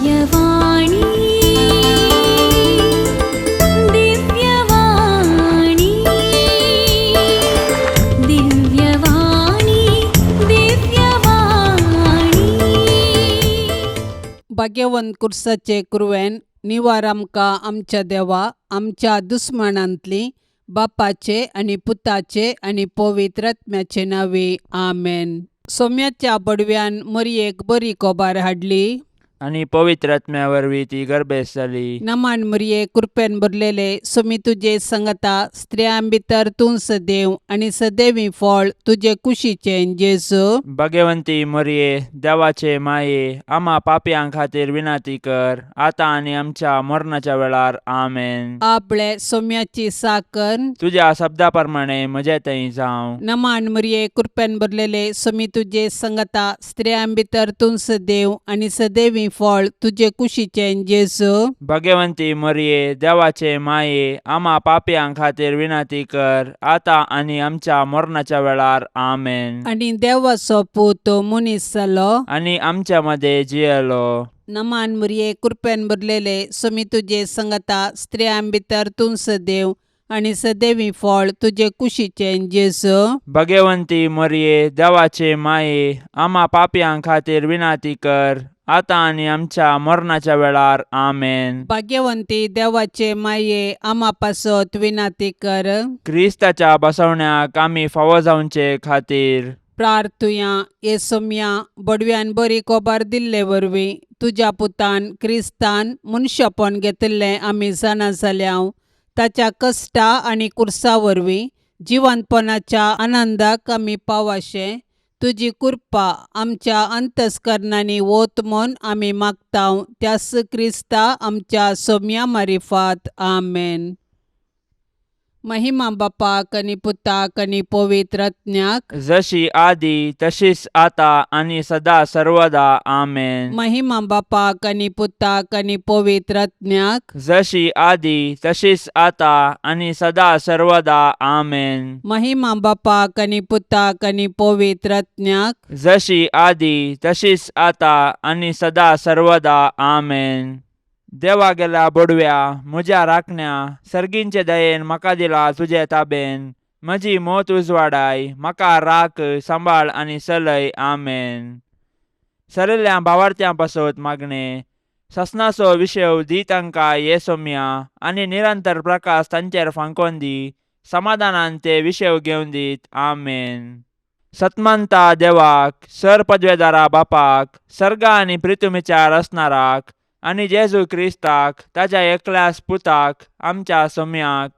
दिव्यवाणी, दिव्यवाणी, दिव्यवाणी, दिव्यवाणी. भाग्यवंत कुर्साचे कुरवेन निवार आमकां आमच्या देवा आमच्या दुस्मानांतली बापाचे आनी पुताचे आनी पवित्र आत्म्याचे नांवे आमेन. सोम्याच्या बडव्यान मरयेक बरी कोबार हाडली आनी पवित्र आत्म्या वरवीं ती गर्भेस्त जाली. नमान मरये, कृपेन भरलेले, सोमी तुजे संगता, स्त्रियां भितर तूं सदैव आनी सदैवी फळ तुजे कुशीचें जेजू. भगवंती मरये, देवाचे माये, आमा पापयां खातीर विनंती कर, आतां आनी आमच्या मरणाच्या वेळार. आमेन. आपले सोम्याची साकर. तुज्या शब्दा प्रमाणे म्हजे थंय जावं. नमान मरये, कृपेन भरलेले, सोमी तुजे संगता, स्त्रियां भितर तूं सदैव आनी सदैवी फळ तुजे कुशीचें जेजू. भगवंती मरये, देवाचे माये, आमा पापयां खातीर विनंती कर, आतां आनी आमच्या मरणाच्या वेळार. आमेन. आनी देवाचो पूत मनीस जालो आनी आमच्या मदें जियेलो. नमान मरये, कृपेन भरलेले, सोमी तुजे संगता, स्त्रियां भितर तूं सदैव आनी सदैवी फळ तुजे कुशीचें जेजू. भगवंती मरये, देवाचे माये, आमा पापयां खातीर विनंती कर, आतां आनी आमच्या मरणाच्या वेळार. आमेन. भाग्यवंती देवाचे माये, आमा पासत विनंती कर. क्रिस्ताच्या बसवण्याक आमी फावो जावचे खातीर प्रार्थुया. हे सोम्या, बडव्यान बरी कोबार दिल्ले वरवीं तुज्या पुतान क्रिस्तान मनशापण घेतिल्लें आमी जाणा जाल्या. ताच्या कश्टा आनी कुर्सा वरवीं जिवंतपणाच्या आनंदाक आमी पावाशें तुजी कृपा आमच्या अंतस्करणांनी वत म्हूण आमी मागता, त्यास क्रिस्ता आमच्या सोम्या मारिफात. आमेन. महिमा बापाक आनी पुताक आनी पवित्र आत्म्याक. जशी आदी तशीच आता आनी सदा सर्वदा. आमेन. महिमा बापाक आनी पुताक आनी पवित्र आत्म्याक. जशी आदी तशीच आता आनी सदा सर्वदा. आमेन. महिमा बापाक आनी पुताक आनी पवित्र आत्म्याक. जशी आदी तशीच आता आनी सदा सर्वदा. आमेन. देवा गेल्या बडव्या, म्हज्या राखण्या, सर्गींचे दयेन म्हाका दिला तुजे ताबेन. म्हजी मोत उजवाडाय, म्हाका राख, सांबाळ आनी चलय. आमेन. सरिल्ल्या भावार्थ्यां पासत मागणें. ससनाचो विशेव दी तांकां ये सोम्या आनी निरंतर प्रकाश तांचेर फांकोन दी. समाधानान ते विशेव घेवन दीत. आमेन. सतमंता देवाक, सर पदवेदारा बापाक, सर्गा आनी प्रितुमीच्या रचणाराक आनी जेजू क्रिस्ताक ताच्या एकल्याच पुताक, आमच्या सोम्याक,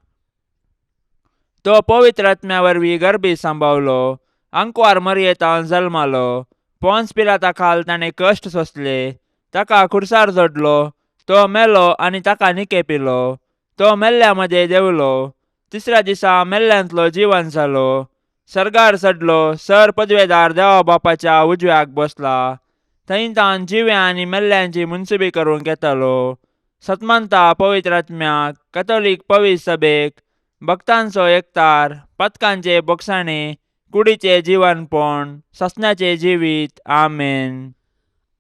तो पवित्र आत्म्या वरवीं गर्भी सांबावलो, आंकवार मरयेतान जल्मालो, पोन्स पिलाता खाल ताणें कश्ट सोंसले, ताका खुर्सार जोडलो, तो मेलो आनी ताका निकेपिलो, तो मेल्ल्या मदें देंवलो, तिसऱ्या दिसा मेल्ल्यांतलो जिवन जालो, सर्गार चडलो, सर पदवेदार देवा बापाच्या उजव्याक बसला, थंय तावन जिव्या आनी मेल्ल्यांची मुनसुबी करूंक येतालो. सतमंता पवित्र आत्म्याक, कथोलीक पवित्र सभेक, भक्तांचो एकतार, पथकांचे बोगसाणे, कुडीचे जिवनपण, ससण्याचे जिवीत. आमेन.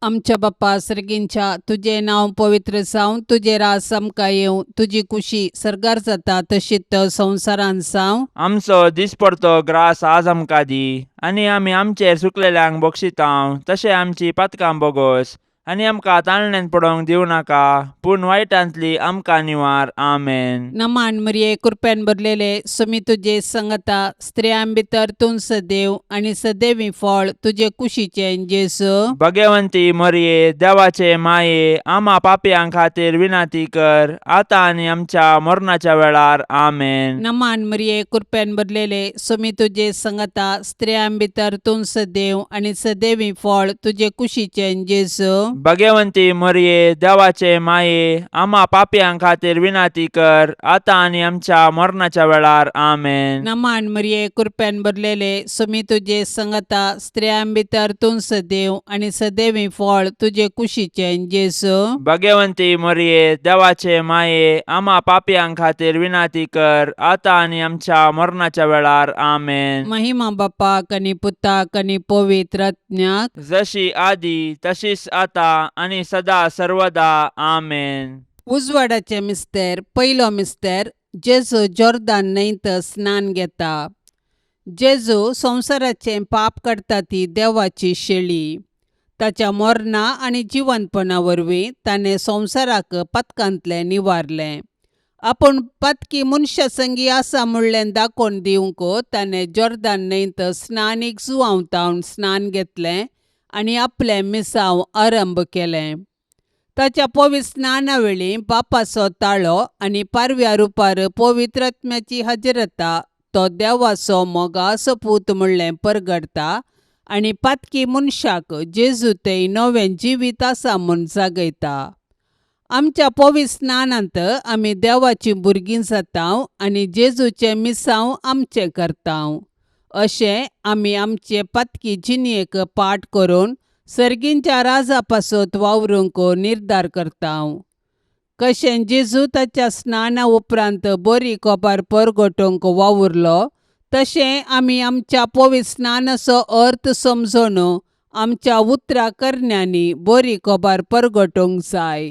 आमच्या बाप्पा सर्गींच्या, तुजें नांव पवित्र जावं, तुजें राज आमकां येवं, तुजी कुशी सर्गार जाता तशीच संवसारांत जावं. आमचो दिसपडतो ग्रास आज आमकां दी आनी आमी आमचेर चुकलेल्यांक बक्षितांव तशें आमची पातकां बोगोस आनी आमकां ताळण्यांत पडोवंक दिवं नाका, पूण वायटांतली आमकां निवार. आमेन. नमान मरिये, कृपेन भरलेले, सुमी तुजे संगता, स्त्रियां भितर तूं सदैव आनी सदैवी फळ तुजे कुशीचें जेजू. भगवंती मरिये, देवाचे माये, आमा पापयां खातीर विनंती कर, आतां आनी आमच्या मरणाच्या वेळार. आमेन. नमान मरिये, कृपेन भरलेले, सुमी तुजे संगता, स्त्रियां भितर तूं सदैव आनी सदैवी फळ तुजे कुशीचें जेजू. भगवंती मरिये, देवाचे माये, आमा पापयां खातीर विनंती कर, आतां आनी आमच्या मरणाच्या वेळार. आमेन. नमान मरिये, कृपेन भरलेले, सुमी तुजे संगता, स्त्रियां भितर तूं सदैव आनी सदैवी फळ तुजे कुशीचें जेजू. भगवंती मरिये, देवाचे माये, आमा पापयां खातीर विनंती कर, आतां आनी आमच्या मरणाच्या वेळार. आमेन. महिमा बापाक आनी पुताक आनी पवित्र आत्म्याक. जशी आदी तशीच आता आनी सदा सर्वदा आमेन. उजवाडाचें मिस्तेर. पयलो मिस्तेर. जेजू जोर्दान न्हंयत स्नान घेता. जेजू संवसाराचें पाप काडटा ती देवाची शेळी. ताच्या मरणा आनी जिवंतपणा वरवीं ताणें संवसाराक पातकांतलें निवारलें. आपूण पातकी मनशा संगी आसा म्हणलें दाखोवन दिवंक ताणें जोर्दान न्हंयत स्नानीक जुवांव स्नान घेतलें आनी आपलें मिसांव आरंभ केलें. ताच्या पवित्र स्नाना वेळी बापाचो ताळो आनी पारव्या रुपार पवित्र आत्म्याची हजरता तो देवाचो मोगाचो पूत म्हणलें परगडता आनी पातकी मनशाक जेजू थंय नवें जिवीत आसा म्हूण जागयता. आमच्या पवित्र स्नानांत आमी देवाचीं भुरगीं जाता आनी जेजूचें मिसांव आमचें करता. अशें आमी आमचे पातकी जिणेक पाठ करून सर्गींच्या राजा पासत वावरूंक निर्धार करता. कशें जेजू ताच्या स्नाना उपरांत बरी कोबार परगटूंक वावुरलो, तशें आमी आमच्या पवित्र स्नानाचो अर्थ समजून आमच्या उतरां करण्यांनी बरी कोबार परगटूंक जाय.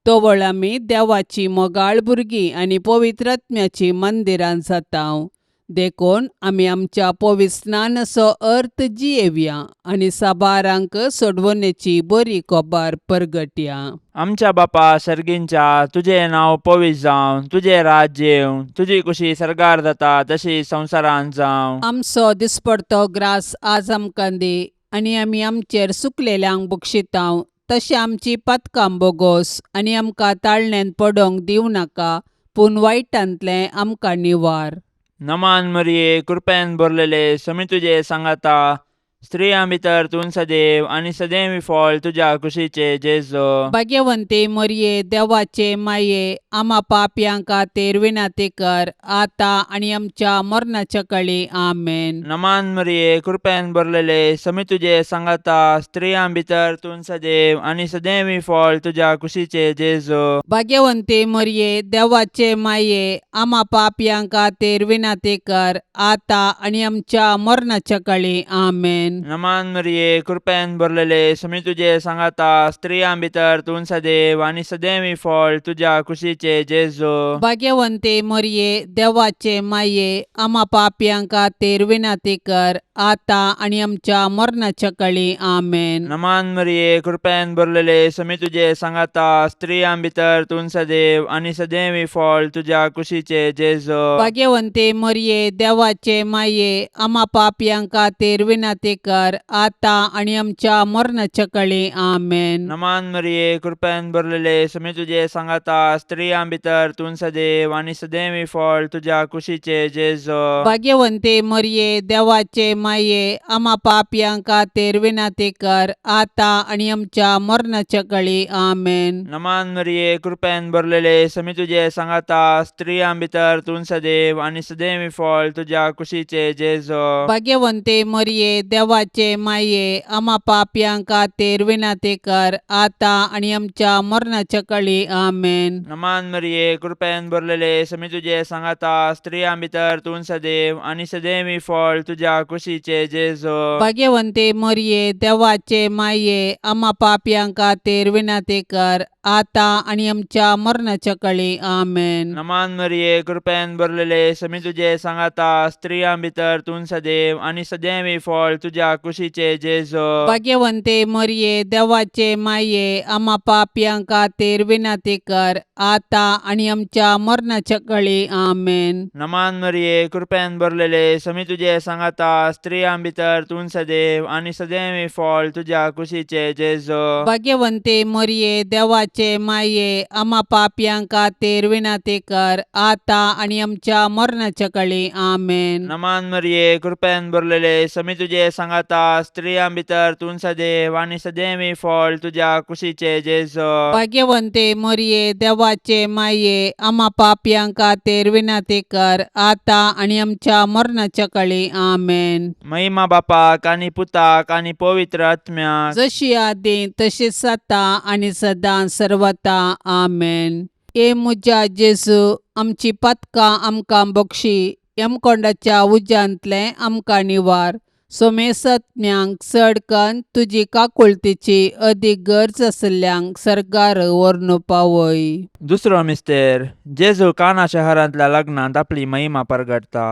तवळ आमी देवाची मोगाळ भुरगीं आनी पवित्र आत्म्याचीं मंदिरां जाता. देखून आमी आमच्या पवित्र स्नानाचो अर्थ जियेवया आनी साबारांक सोडवणेची बरी कोबार परगटया. आमच्या बापा सर्गींच्या, तुजें नांव पवित्र जावं, तुजें राज्य येवं, तुजी कुशी सर्गार जाता तशी संवसारांत जावं. आमचो दिसपडतो ग्रास आज आमकां दी आनी आमी आमचेर सुकलेल्यांक बक्षितांव, तशें आमची पातकां बोगोस आनी आमकां ताळण्यांत पडोंक दिवं नाका, पूण वायटांतलें आमकां निवार. नमान मरिये, कृपेन भरलेले, समी तुजे सांगाता, स्त्रियां भितर तूं सदैव आनी सदैव फळ तुज्या कुशीचे जेजो. भाग्यवंती मरिये, देवाचे माये, आमा पापयां खातीर विनंती कर, आतां आनी आमच्या मरणाच्या कळी. आमेन. नमान मरिये, कृपेन भरलेले, समी तुजे सांगाता, स्त्रियां भितर तूं सदैव आनी सदैव फळ तुज्या कुशीचे जेजो. भाग्यवंती मरिये, देवाचे माये, आमा पापयां खातीर विनंती कर, आतां आनी आमच्या मरणाच्या कळी. आमेन. नमान मरिये, कृपेन भरलेले, समी तुजे सांगाता, स्त्रियां भितर तूं सदैव आनी सदैव फळ तुज्या कुशीचे जेजो. भाग्यवंती मरिये, देवाचे माये, आमा पापयां खातीर विनंती कर, आतां आनी आमच्या मरणाच्या कळी. आमेन. नमान मरिये, कृपेन भरलेले, समी तुजे सांगाता, स्त्रियां भितर तूं सदैव आनी सदैव फळ तुज्या कुशीचे जेजो. भाग्यवंती मरिये, देवाचे माये, आमा पापयां खातीर विनंती कर, आतां आनी आमच्या मरणाच्या कळी. आमेन. नमान मरिये, कृपेन भरलेले, समी तुजे सांगाता, स्त्रियां भितर तूं सदैव आनी सदैव फळ तुज्या कुशीचे जेजो. भाग्यवंती मरिये, देवाचे माये, आमा पापयां खातीर विनंती कर, आतां आनी आमच्या मरणाच्या कळी. आमेन. नमान मरिये, कृपेन भरलेले, समी तुजे सांगाता, स्त्रियां भितर तूं सदैव आनी सदैव फळ तुज्या कुशीचे जेजो. भाग्यवंती मरिये, देवाचे माये, आमा पापयां खातीर विनंती कर, आतां आनी आमच्या मरणाच्या कळी. आमेन. नमान मरिये, कृपेन भरलेले, समी तुजे सांगाता, स्त्रियां भितर तूं सदैव आनी सदैव फळ तुज्या कुशीचे जेजो. भाग्यवंती मरिये, देवाचे माये, आमा पापयां खातीर विनंती कर, आतां आनी आमच्या मरणाच्या कळी. आमेन. नमान मरिये, कृपेन भरलेले, समी तुजे सांगाता, स्त्रियां भितर तूं सदैव आनी सदैव फळ तुज्या कुशीचे जेजो. भाग्यवंती मरिये, देवाचे माये, आमा पापयां खातीर विनंती कर, आतां आनी आमच्या मरणाच्या कळी. आमेन. नमान मरिये, कृपेन भरलेले, समी तुजे सांगाता, स्त्रियां भितर तूं सदैव आनी सदैव फळ तुज्या कुशीचे जेजो. भाग्यवंती मरिये, देवाचे माये, आमा पापयां खातीर विनंती कर, आतां आनी आमच्या मरणाच्या कळी. आमेन. नमान मरिये, कृपेन भरलेले, समी तुजे सांगाता, स्त्रियां भितर तूं सदैव आनी सदैव फळ तुज्या कुशीचे जेजो. भाग्यवंती मरिये, देवाचे माये, आमा पापयां खातीर विनंती कर, आतां आनी आमच्या मरणाच्या कळी. आमेन. महिमा बापाक आनी पुताक आनी पवित्र आत्म्याक, जशी आदी तशीच आतां आनी सदां सर्वता. आमेन. ए म्हज्या जेजू, आमची पातकां आमकां बक्षी, यमकोंडाच्या उज्यांतलें आमकां निवार. सोमेसत्म्यांक चड कन्न तुजी काकुळतीची अदीक गरज आशिल्ल्यांक सर्गार व्हरून पावय. दुसरो मिस्तेर. जेजू काना शहरांतल्या लग्नांत आपली महिमा परगटता.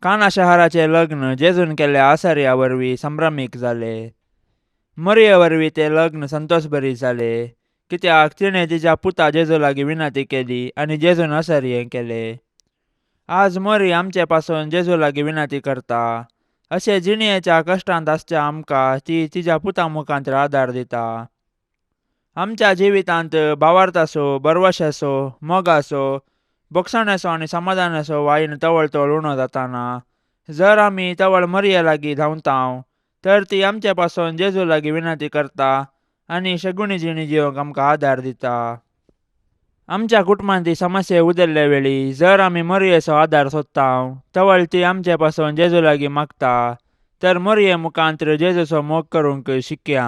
काना शहराचें लग्न जेजून केल्ल्या आसर्या वरवीं संभ्रमीक जालें. मरये वरवीं तें लग्न संतोशभरीत जालें, कित्याक तिणें तिच्या पुता जेजू लागीं विनंती केली आनी जेजून असर्यें केलें. आज मरी आमचे पासून जेजू लागीं विनंती करता. अशें जिणयेच्या कश्टांत आसच्या आमकां ती तिच्या पुता मुखांत आदार दिता. आमच्या जिवितांत भावार्थाचो, भरवशाचो, मोगाचो, भोगसण्याचो आनी समाधानाचो वायन तवळ तवळ उणो जाताना जर आमी तवळ मरये लागीं धांवतांव तर ती आमचे पासून जेजू लागीं विनंती करता आनी शगुणी जिणी जिवंक आमकां आदार दिता. आमच्या कुटुंबांत समस्या उदरले वेळी जर आमी मरयेचो आदार सोदतांव तवळ ती आमचे पासून जेजू लागीं मागता. तर मरये मुखांत जेजूचो मोग करूंक शिकया.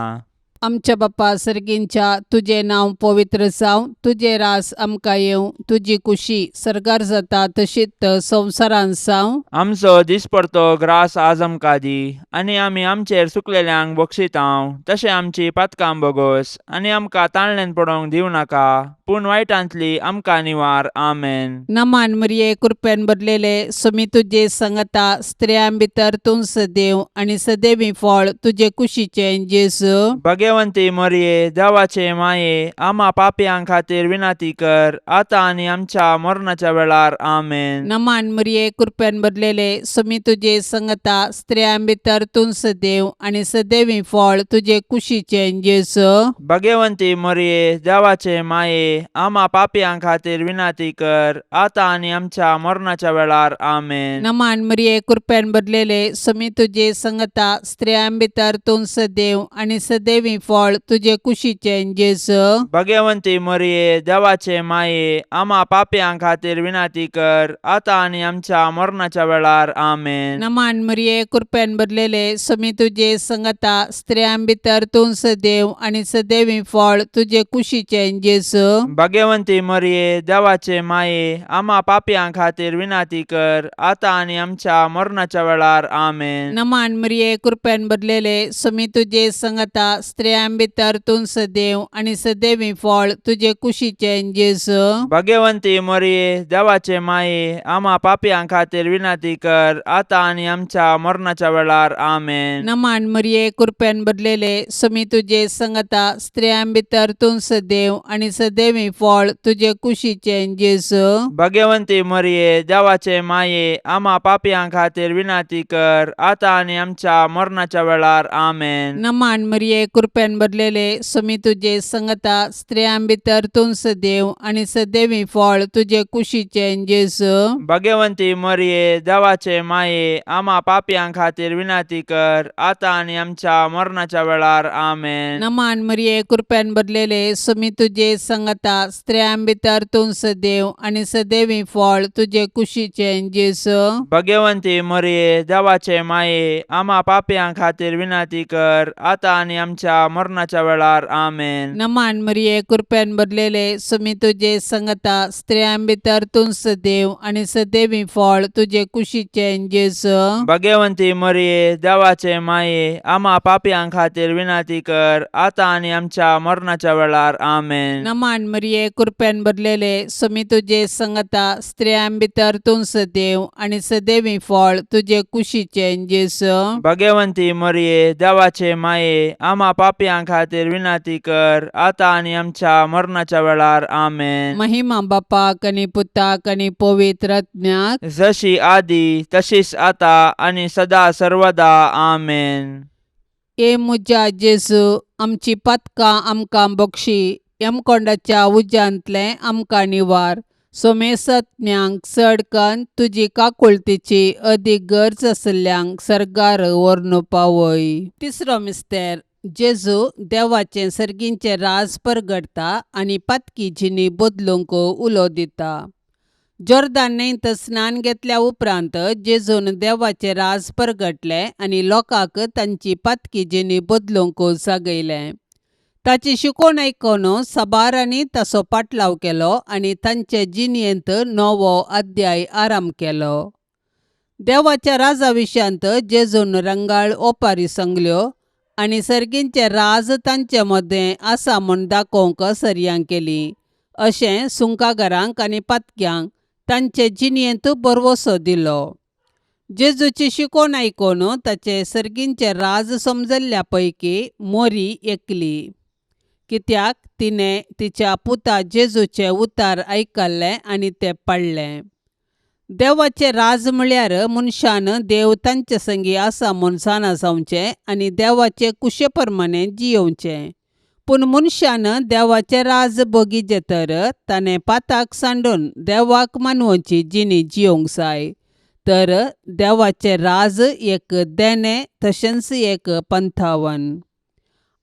आमच्या बापा सर्गींच्या, तुजें नांव पवित्र जावं, तुजें रास आमकां येवं, तुजी कुशी सर्गार जाता तशीच संवसारांत जावं. आमचो दिसपडतो ग्रास आज आमकां दी आनी आमी आमचेर चुकलेल्यांक बक्षितांव तशें आमची पातकां बोगोस आनी आमकां ताणल्यान पडोवंक दिवं नाका, पूण वायटांतली आमकां निवार. आमेन. नमान मरिये, कृपेन भरलेले, सुमी तुजे संगता, स्त्रियां भितर तूं सदैव आनी सदैवी फळ तुजे कुशीचें जेजू. भगवंती मरये, देवाचे माये, आमा पापयां खातीर विनंती कर, आतां आनी आमच्या मरणाच्या वेळार. आमेन. नमान मरिये, कृपेन भरलेले, सुमी तुजे संगता, स्त्रियां भितर तूं सदैव आनी सदैवी फळ तुजे कुशीचें जेजू. भगवंती मरये, देवाचे माये, आमा पापयां खातीर विनंती कर, आतां आनी आमच्या मरणाच्या वेळार. आमेन. नमान मरिये, कृपेन भरलेले, सुमी तुजे संगता, स्त्रियां भितर तूं सदैव आनी सदैवी फळ तुजे कुशीचें जेजू. भगवंती मरये, देवाचे माये, आमा पापयां खातीर विनंती कर, आतां आनी आमच्या मरणाच्या वेळार. आमेन. नमान मरिये, कृपेन भरलेले, सुमी तुजे संगता, स्त्रियां भितर तूं सदैव आनी सदैवी फळ तुजे कुशीचें जेजू. भगवंती मरये, देवाचे माये, आमा पापयां खातीर विनंती कर, आतां आनी आमच्या मरणाच्या वेळार. आमेन. नमान मरिये, कृपेन भरलेले, सुमी तुजे संगता, स्त्रियां भितर तूं सदैव आनी सदैवी फळ तुजे कुशीचें जेजू. भगवंती मरये, देवाचे माये, आमा पापयां खातीर विनंती कर, आतां आनी आमच्या मरणाच्या वेळार. आमेन. नमान मरिये, कृपेन भरलेले, सुमी तुजे संगता, स्त्रियां भितर तूं सदैव आनी सदैवी फळ तुजे कुशीचें जेजू. भगवंती मरये, देवाचे माये, आमा पापयां खातीर विनंती कर, आतां आनी आमच्या मरणाच्या वेळार. आमेन. नमान मरिये, कृपेन भरलेले, सुमी तुजे संगता, स्त्रियां भितर तूं सदैव आनी सदैवी फळ तुजे कुशीचें जेजू. भगवंती मरये, देवाचे माये, आमा पापयां खातीर विनंती कर, आतां आनी आमच्या मरणाच्या वेळार. आमेन. नमान मरिये, कृपेन भरलेले, सुमी तुजे संगता, स्त्रियां भितर तूं सदैव आनी सदैवी फळ तुजे कुशीचें जेजू. भगवंती मरये, देवाचे माये, आमा पापयां खातीर विनंती कर, आतां आनी आमच्या मरणाच्या वेळार. आमेन. नमान मरिये, कृपेन भरलेले, सुमी तुजे संगता, स्त्रियां भितर तूं सदैव आनी सदैवी फळ तुजे कुशीचें जेजू. भगवंती मरये, देवाचे माये, आमा पापयां खातीर विनंती कर, आतां आनी आमच्या मरणाच्या वेळार. आमेन. नमान मरिये, कृपेन भरलेले, सुमी तुजे संगता, स्त्रियां भितर तूं सदैव आनी सदैवी फळ तुजे कुशीचें जेजू. भगवंती मरये, देवाचे माये, आमा पापयां खातीर विनंती कर, आतां आनी आमच्या मरणाच्या वेळार. आमेन. महिमा बापाक आनी पुताक आनी पवित्र आत्म्याक. जशी आदी तशीच आता आनी सदा सर्वदा. आमेन. ए म्हज्या जेजू, आमची पातकां आमकां बक्षी, यमकोंडाच्या उज्यांतलें आमकां निवार, सोमेसत्म्यांक चड कन्न तुजी काकुळतीची अदीक गरज आशिल्ल्यांक सर्गार व्हरून पावय. तिसरो मिस्तेर. जेजू देवाचें सर्गींचें राज परगटता आनी पातकी जिणी बदलूंक उलो दिता. जोर्दान न्हंयत स्नान घेतल्या उपरांत जेजून देवाचें राज परगटलें आनी लोकांक तांची पातकी जिणी बदलूंक जागयलें. ताची शिकवण आयकून साबारांनी ताचो पाटलाव केलो आनी तांचे जिणेंत नवो अध्याय आरंभ केलो. देवाच्या राजा विशयांत जेजून रंगाळ ओपारी सांगल्यो आनी सर्गींचें राज तांचे मदें आसा म्हूण दाखोवंक सरयां केली. अशें सुंकागारांक आनी पातक्यांक तांचे जिणेंत भरवंसो दिलो. जेजूची शिकवण आयकून ताचें सर्गींचें राज समजल्ल्या पैकी मोरी एकली. कित्याक तिणें तिच्या पुता जेजूचें उतार आयकल्लें आनी तें पाळ्ळें. देवाचें राज म्हळ्यार मनशान देव तांचे संगी आसा म्हूण जाणा जावचें आनी देवाचे कुशे प्रमाणें जियोवचें. पूण मनशान देवाचें राज भोगिचें तर ताणें पाताक सांडून देवाक मानवची जिणी जियोवंक जाय. तर देवाचें राज एक देणें तशेंच एक पंथावन.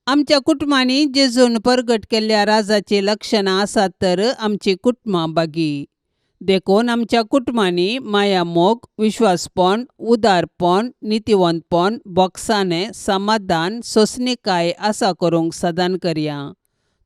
आमच्या कुटुंबांनी जेजून परगट केल्ल्या राजाचीं लक्षणां आसात तर आमचीं कुटुंबां बागी. देखून आमच्या कुटुंबांनी मायामोग, विश्वासपण, उदारपण, नितीवंतपण, बोगसाणें, समाधान, सोंसणीकाय आसा करूंक सदान करया.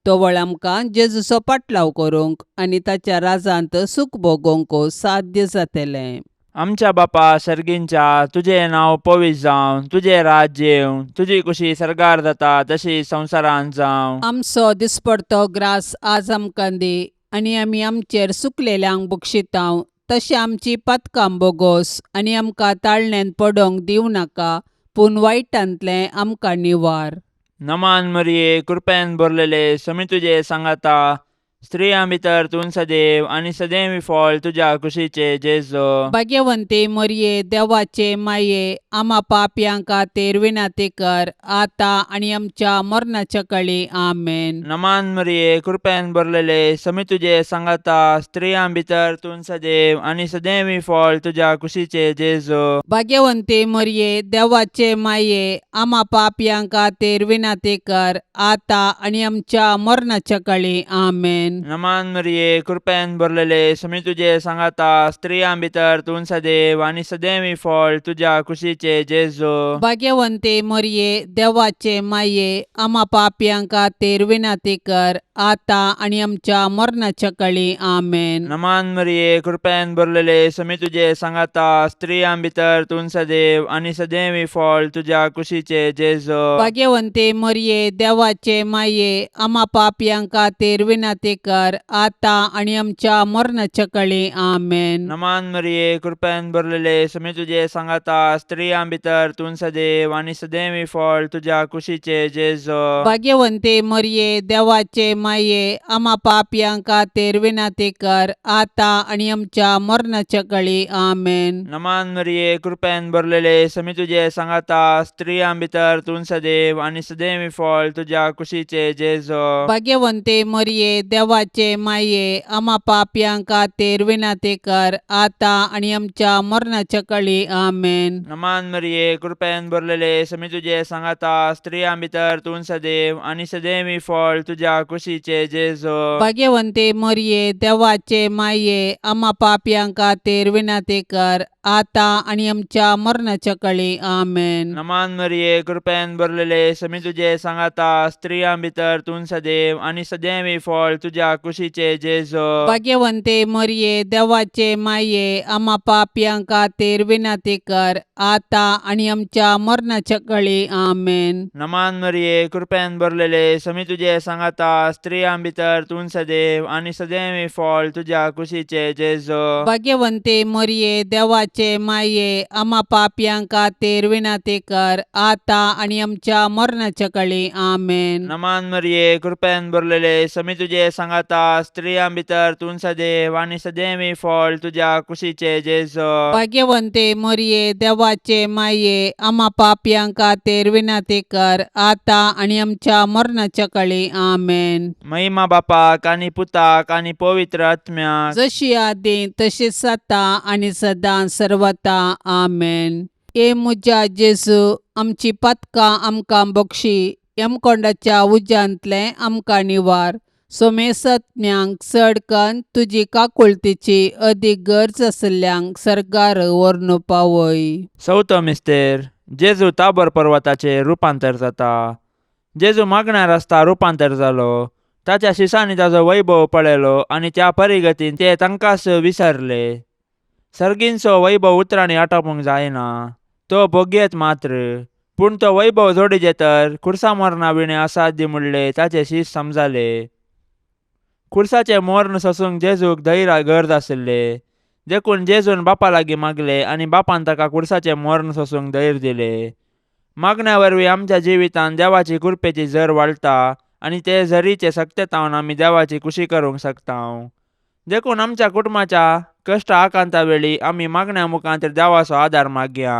तवळ आमकां जेजूचो पाटलाव करूंक आनी ताच्या राजांत सूख भोगोवंक साध्य जातलें. आमच्या बापा सर्गींच्या, तुजें नांव पवित्र जावं, तुजें राज्य येवं, तुजी कुशी सर्गार जाता तशी संवसारांत जावं. आमचो दिसपडतो ग्रास आज आमकां दी आनी आमी आमचेर सुकलेल्यांक बक्षितांव तशें आमची पातकां बोगोस आनी आमकां ताळण्यांत पडोवंक दिवं नाका पूण वायटांतलें आमकां निवार. नमान मरिये, कृपेन भरलेले, समी तुजे सांगाता, स्त्रियां भितर तूं सदैव आनी सदैव फळ तुज्या कुशीचे जेजो. भाग्यवंती मोरये, देवाचे माये, आमा पापयां खातीर विनंती कर आतां आनी आमच्या मरणाच्या कळी. आमेन. नमान मरिये, कृपेन भरलेले, समी तुजे सांगाता, स्त्रियां भितर तूं सदैव आनी सदैव फळ तुज्या कुशीचे जेजो. भाग्यवंती मोरये, देवाचे माये, आमा पापयां खातीर विनंती कर आतां आनी आमच्या मरणाच्या कळी. आमेन. नमान मरिये, कृपेन भरलेले, समी तुजे सांगाता, स्त्रियां भितर तूं सदैव आनी सदैव फळ तुज्या कुशीचे जेजो. भाग्यवंती मोरये, देवाचे माये, आमा पापयां खातीर विनंती कर आतां आनी आमच्या मरणाच्या कळी. आमेन. नमान मरिये, कृपेन भरलेले, समी तुजे सांगाता, स्त्रियां भितर तूं सदैव आनी सदैव फळ तुज्या कुशीचे जेजो. भाग्यवंती मोरये, देवाचे माये, आमा पापयां खातीर विनंती कर आतां आनी आमच्या मरणाच्या कळी. आमेन. नमान मरिये, कृपेन भरलेले, समी तुजे सांगाता, स्त्रियां भितर तूं सदैव आनी सदैव फळ तुज्या कुशीचे जेजो. भाग्यवंती मोरये, देवाचे माये, आमा पापयां खातीर विनंती कर आतां आनी आमच्या मरणाच्या कळी. आमेन. नमान मरिये, कृपेन भरलेले, समी तुजे सांगाता, स्त्रियां भितर तूं सदैव आनी सदैव फळ तुज्या कुशीचे जेजो. भाग्यवंती मोरये, देवाचे माये, आमा पापयां खातीर विनंती कर आतां आनी आमच्या मरणाच्या कळी. आमेन. नमान मरिये, कृपेन भरलेले, समी तुजे सांगाता, स्त्रियां भितर तूं सदैव आनी सदैव फळ तुज्या कुशीचे जेजो. भाग्यवंती मोरये, देवाचे माये, आमा पापयां खातीर विनंती कर आतां आनी आमच्या मरणाच्या कळी. आमेन. नमान मरिये, कृपेन भरलेले, समी तुजे सांगाता, स्त्रियां भितर तूं सदैव आनी सदैव फळ तुज्या कुशीचे जेजो. भाग्यवंती मोरये, देवाचे माये, आमा पापयां खातीर विनंती कर आतां आनी आमच्या मरणाच्या कळी. आमेन. नमान मरिये, कृपेन भरलेले, समी तुजे सांगाता, स्त्रियां भितर तूं सदैव आनी सदैव फळ तुज्या कुशीचे जेजो. भाग्यवंती मोरये, देवाचे माये, आमा पापयां खातीर विनंती कर आतां आनी आमच्या मरणाच्या कळी. आमेन. नमान मरिये, कृपेन भरलेले, समी तुजे सांगाता, स्त्रियां भितर तूं सदैव आनी सदैव फळ तुज्या कुशीचे जेजो. भाग्यवंती मोरये, देवाचे माये, आमा पापयां खातीर विनंती कर आतां आनी आमच्या मरणाच्या कळी. आमेन. महिमा बापाक आनी पुताक आनी पवित्र आत्म्याक, जशी आदी तशीच आतां आनी सदां सर्वता. आमेन. ए म्हज्या जेजू, आमची पातकां आमकां बक्षी, यमकोंडाच्या उज्यांतलें आमकां निवार, सोमेसत्म्यांक चड कन्न तुजी काकुळतीची अदीक गरज आशिल्ल्यांक सर्गार व्हरून पावय. चवथो मिस्तेर, जेजू ताबर पर्वताचेर रुपांतर जाता. जेजू मागण्यार आसता रुपांतर जालो. ताच्या शिसांनी ताजो वैभव पळयलो आनी त्या परिगतीन ते तांकांच विसरले. सर्गींचो वैभव उतरांनी आटापूंक जायना, तो भोगयेत मात्र. पूण तो वैभव जोडीजे तर खुर्सा मरणा विणे असाध्य म्हणले ताचे शीस समजाले. खुर्साचें मर्ण सोसूंक जेजूक धैर्य गरज आशिल्ले, देखून जेजून बापा लागीं मागले आनी बापान ताका खुर्साचें मर्ण सोसूंक धैर्य दिले. मागण्या वरवीं आमच्या जिवितांत देवाची कृपेची झर वाडटा आनी ते झरीचे सक्तेतावन आमी देवाची खुशी करूंक शकता. देखून आमच्या कुटुंबाच्या कश्ट आकांता वेळी आमी मागण्या मुखांत देवाचो आदार मागया.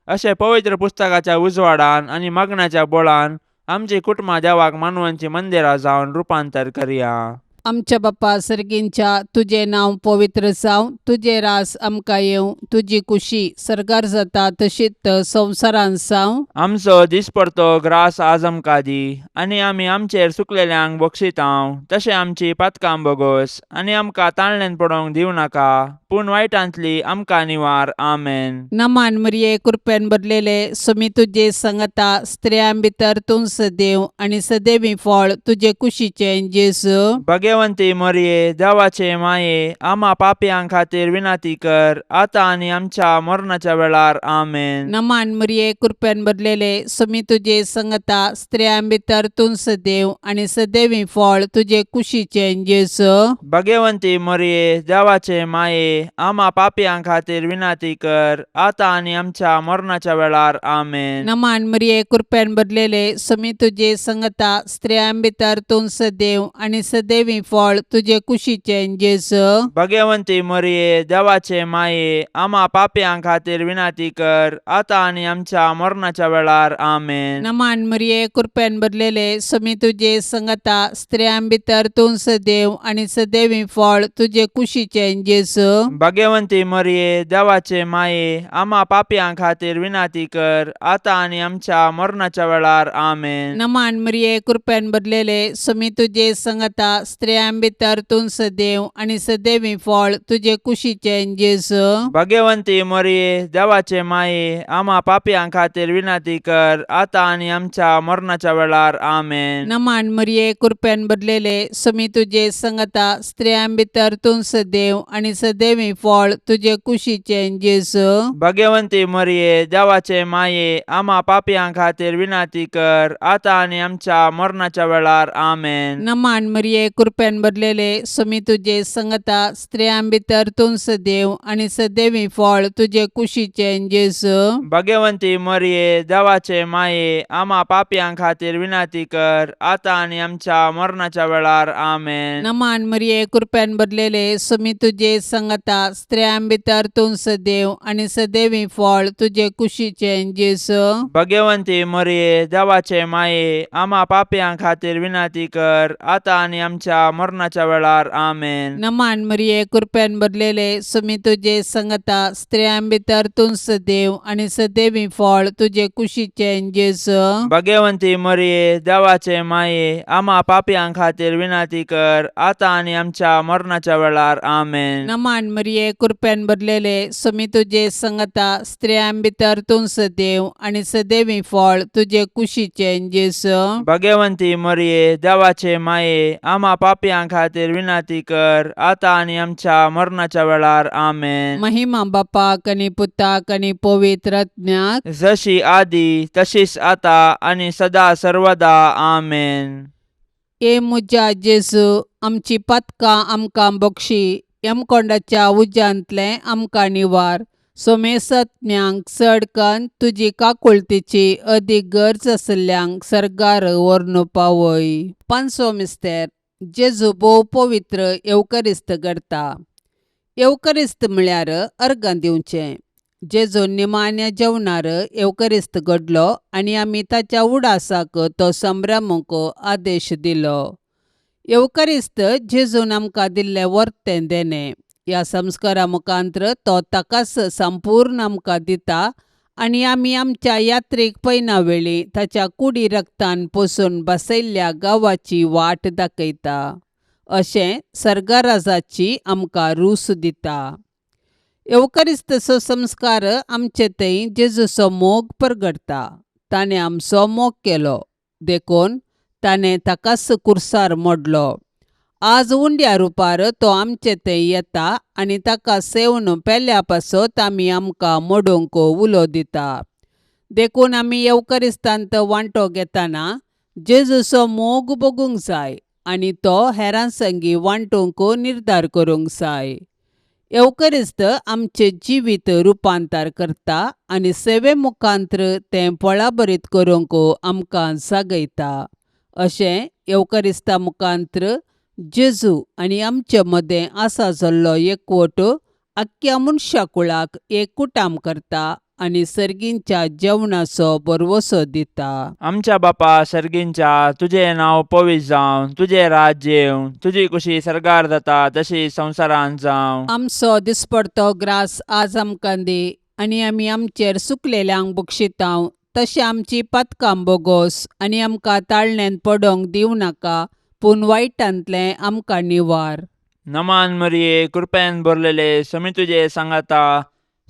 अशें पवित्र पुस्तकाच्या उजवाडान आनी मागण्याच्या बळान आमची कुटुंबां देवाक मानवांची मंदिरां जावन रुपांतर करया. आमच्या बाप्पा सर्गींच्या, तुजें नांव पवित्र जावं, तुजें रास आमकां येवं, तुजी कुशी सर्गार जाता तशीच संवसारांत जावं. आमचो दिसपडतो ग्रास आज आमकां दी आनी आमी आमचेर सुकलेल्यांक बक्षितांव तशें आमची पातकां बोगोस आनी आमकां ताणल्यान पडोवंक दिवं नाका, पूण वायटांतली आमकां निवार. आमेन. नमान मरिये, कृपेन भरलेले, सुमी तुजे संगता, स्त्रियां भितर तूं सदैव आनी सदैवी फळ तुजे कुशीचें जेजू. भगवंती मरिये, देवाचे माये, आमा पापयां खातीर विनंती कर, आतां आनी आमच्या मरणाच्या वेळार. आमेन. नमान मरिये, कृपेन भरलेले, सुमी तुजे संगता, स्त्रियां भितर तूं सदैव आनी सदैवी फळ तुजे कुशीचें जेजू. भगवंती मरिये, देवाचे माये, आमा पापयां खातीर विनंती कर, आतां आनी आमच्या मरणाच्या वेळार. आमेन. नमान मरिये, कृपेन भरलेले, सुमी तुजे संगता, स्त्रियां भितर तूं सदैव आनी सदैवी फळ तुजे कुशीचें जेजू. भगवंती मरिये, देवाचे माये, आमा पापयां खातीर विनंती कर, आतां आनी आमच्या मरणाच्या वेळार. आमेन. नमान मरिये, कृपेन भरलेले, सुमी तुजे संगता, स्त्रियां भितर तूं सदैव आनी सदैवी फळ तुजे कुशीचें जेजू. भगवंती मरिये, देवाचे माये, आमा पापयां खातीर विनंती कर, आतां आनी आमच्या मरणाच्या वेळार. आमेन. नमान मरिये, कृपेन भरलेले, सुमी तुजे संगता, स्त्रियां भितर तूं सदैव आनी सदैवी फळ तुजे कुशीचें जेजू. भगवंती मरिये, देवाचे माये, आमा पापयां खातीर विनंती कर, आतां आनी आमच्या मरणाच्या वेळार. आमेन. नमान मरिये, कृपेन भरलेले, सुमी तुजे संगता, स्त्रियां भितर तूं सदैव आनी सदैवी फळ तुजे कुशीचें जेजू. भगवंती मरिये, देवाचे माये, आमा पापयां खातीर विनंती कर, आतां आनी आमच्या मरणाच्या वेळार. आमेन. नमान मरिये, कृपेन भरलेले, सुमी तुजे संगता, स्त्रियां भितर तूं सदैव आनी सदैवी फळ तुजे कुशीचें जेजू. भगवंती मरिये, देवाचे माये, आमा पापयां खातीर विनंती कर, आतां आनी आमच्या मरणाच्या वेळार. आमेन. नमान मरिये, कृपेन भरलेले, सुमी तुजे संगता, स्त्रियां भितर तूं सदैव आनी सदैवी फळ तुजे कुशीचें जेजू. भगवंती मरिये, देवाचे माये, आमा पापयां खातीर विनंती कर, आतां आनी आमच्या मरणाच्या वेळार. आमेन. नमान मरिये, कृपेन भरलेले, सुमी तुजे संगता, स्त्रियां भितर तूं सदैव आनी सदैवी फळ तुजे कुशीचें जेजू. भगवंती मरिये, देवाचे माये, आमा पापयां खातीर विनंती कर, आतां आनी आमच्या मरणाच्या वेळार. आमेन. नमान मरिये, कृपेन भरलेले, सुमी तुजे संगता, स्त्रियां भितर तूं सदैव आनी सदैवी फळ तुजे कुशीचें जेजू. भगवंती मरिये, देवाचे माये, आमा पापयां खातीर विनंती कर, आतां आनी आमच्या मरणाच्या वेळार. आमेन. महिमा बापाक आनी पुताक आनी पवित्र आत्म्याक, जशी आदी तशीच आता आनी सदा सर्वदा. आमेन. ए म्हज्या जेजू, आमची पातकां आमकां बक्षी, यमकोंडाच्या उज्यांतलें आमकां निवार, सोमेसत्म्यांक चड कन्न तुजी काकुळतीची अदीक गरज आशिल्ल्यांक सर्गार व्हरून पावय. पांचवो मिस्तेर, जेजू भोव पवित्र येवकरिस्त करता. येवकरिस्त म्हळ्यार अर्गां दिवचें. जेजू निमाण्या जेवणार येवकरिस्त घडलो आनी आमी ताच्या उडासाक तो संभ्रमूंक आदेश दिलो. येवकरिस्त जेजून आमकां दिल्लें वर्तें देणें. ह्या संस्कारा मुखांत्र तो ताकाच संपूर्ण आमकां दिता आनी आमी आमच्या यात्रेक पयना वेळी ताच्या कुडी रक्तान पोसून बसयल्ल्या गांवाची वाट दाखयता. अशें सर्गराजाची आमकां रूस दिता. येवकरिस्तचो संस्कार आमचे थंय जेजूचो मोग परगटता. ताणें आमचो मोग केलो देखून ताणें ताकाच कुर्सार मोडलो. आज उंड्या रुपार तो आमचे थंय येता आनी ताका सेवन पेल्या पासत आमी आमकां मोडूंक उलो दिता. देखून आमी येवकरिस्तांत वांटो घेतना जेजूचो मोग भोगूंक जाय आनी तो हेरां संगी वांटूंक निर्धार करूंक जाय. येवकरिस्त आमचें जिवीत रुपांतर करता आनी सेवे मुखांत्र तें फळाभरीत करूंक आमकां जागयता. अशें येवकरिस्ता मुखांत्र जेजू आनी आमचे मदें आसा जाल्लो एकवट आख्ख्या मनशाकुळाक एक कुटाम करता आनी सर्गींच्या जेवणाचो भरवंसो दिता. आमच्या बापा सर्गींच्या, तुजें नांव पवित्र जावं, तुजें राज्य येवं, तुजी कुशी सर्गार जाता तशी संवसारांत जावं. आमचो दिसपडतो ग्रास आज आमकां दी आनी आमी आमचेर सुकलेल्यांक बक्षितांव तशें आमची पातकां बोगोस आनी आमकां ताळण्यांत पडोंक दिवं नाका पूण वायटांतलें आमकां निवार. नमान मरिये, कृपेन भरलेले, समी तुजे सांगाता,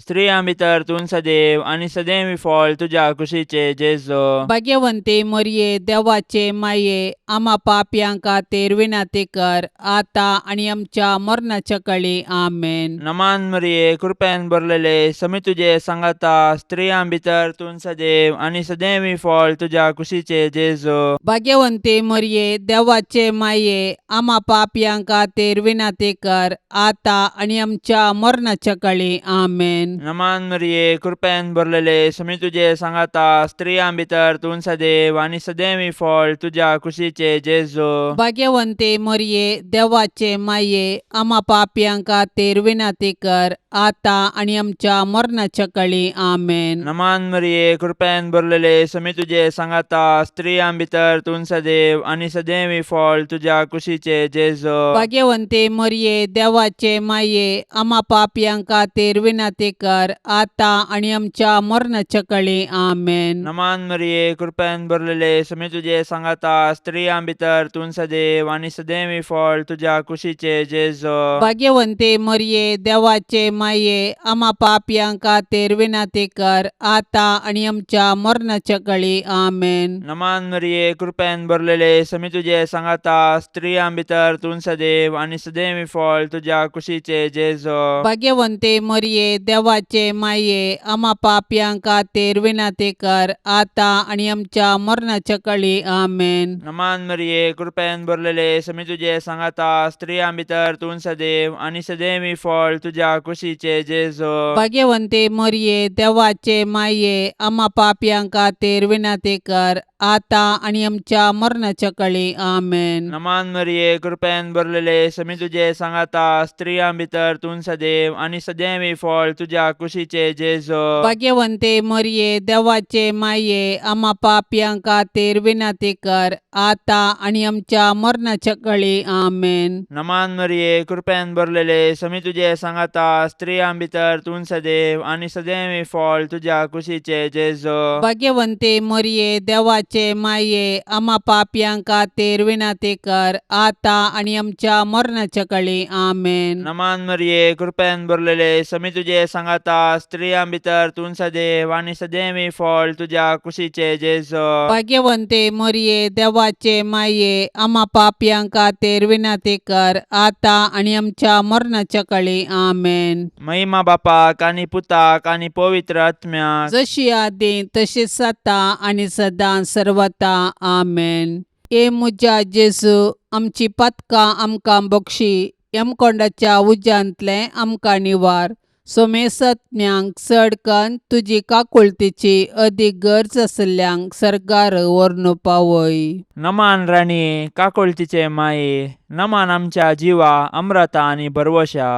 स्त्रियां भितर तूं सदैव आनी सदैव फळ तुज्या कुशीचे जेजू. भाग्यवंती मरये, देवाचे माये, आमा पापयां खातीर विनंती कर आतां आनी आमच्या मरणाच्या कळी. आमेन. नमान मरिये, कृपेन भरलेले, समी तुजे सांगाता, स्त्रियां भितर तूं सदैव आनी सदैव फळ तुज्या कुशीचे जेजू. भाग्यवंती मरये, देवाचे माये, आमा पापयां खातीर विनंती कर आतां आनी आमच्या मरणाच्या कळी. आमेन. नमान मरिये, कृपेन भरलेले, समी तुजे सांगाता, स्त्रियां भितर तूं सदैव आनी सदैव फळ तुज्या कुशीचे जेजू. भाग्यवंती मरये, देवाचे माये, आमा पापयां खातीर विनंती कर आतां आनी आमच्या मरणाच्या कळी. आमेन. नमान मरिये, कृपेन भरलेले, समी तुजे सांगाता, स्त्रियां भितर तूं सदैव आनी सदैव फळ तुज्या कुशीचे जेजू. भाग्यवंती मरये, देवाचे माये, आमा पापयां खातीर विनंती कर आतां आनी आमच्या मरणाच्या कळी. आमेन. नमान मरिये, कृपेन भरलेले, समी तुजे सांगाता, स्त्रियां भितर तूं सदैव आनी सदैव फळ तुज्या कुशीचे जेजू. भाग्यवंती मरये, देवाचे माये, आमा पापयां खातीर विनंती कर आतां आनी आमच्या मरणाच्या कळी. आमेन. नमान मरिये, कृपेन भरलेले, समी तुजे सांगाता, स्त्रियां भितर तूं सदैव आनी सदैव फळ तुज्या कुशीचे जेजू. भाग्यवंती मरये, देवाचे माये, आमा पापयां खातीर विनंती कर आतां आनी आमच्या मरणाच्या कळी. आमेन. नमान मरिये, कृपेन भरलेले, समी तुजे सांगाता, स्त्रियां भितर तूं सदैव आनी सदैव फळ तुज्या कुशीचे जेजू. भाग्यवंती मरये, देवाचे माये, आमा पापयां खातीर विनंती कर आतां आनी आमच्या मरणाच्या कळी. आमेन. नमान मरिये, कृपेन भरलेले, समी तुजे सांगाता, स्त्रियां भितर तूं सदैव आनी सदैव फळ तुज्या कुशीचे जेजू. भाग्यवंती मरये, देवाचे माये, आमा पापयां खातीर विनंती कर आतां आनी आमच्या मरणाच्या कळी. आमेन. नमान मरिये, कृपेन भरलेले, समी तुजे सांगाता, स्त्रियां भितर तूं सदैव आनी सदैव फळ तुज्या कुशीचे जेजू. भाग्यवंती मरये, देवाचे माये, आमा पापयां खातीर विनंती कर आतां आनी आमच्या मरणाच्या कळी. आमेन. नमान मरिये, कृपेन भरलेले, समी तुजे सांगाता, स्त्रियां भितर तूं सदैव आनी सदैव फळ तुज्या कुशीचे जेजू. भाग्यवंती मरये, देवाचे माये, आमा पापयां खातीर विनंती कर आतां आनी आमच्या मरणाच्या कळी. आमेन. महिमा बापाक आनी पुताक आनी पवित्र आत्म्याक, जशी आदी तशीच आतां आनी सदां सर्वता. आमेन. ए म्हज्या जेजू, आमची पातकां आमकां बक्षी, यमकोंडाच्या उज्यांतलें आमकां निवार, सोमेसत्म्यांक चड कन्न तुजी काकुळतीची अदीक गरज आशिल्ल्यांक सर्गार व्हरून पावय. नमान राणये, काकुळतीचे माये, नमान आमच्या जिवा अमृता आनी भरवशा,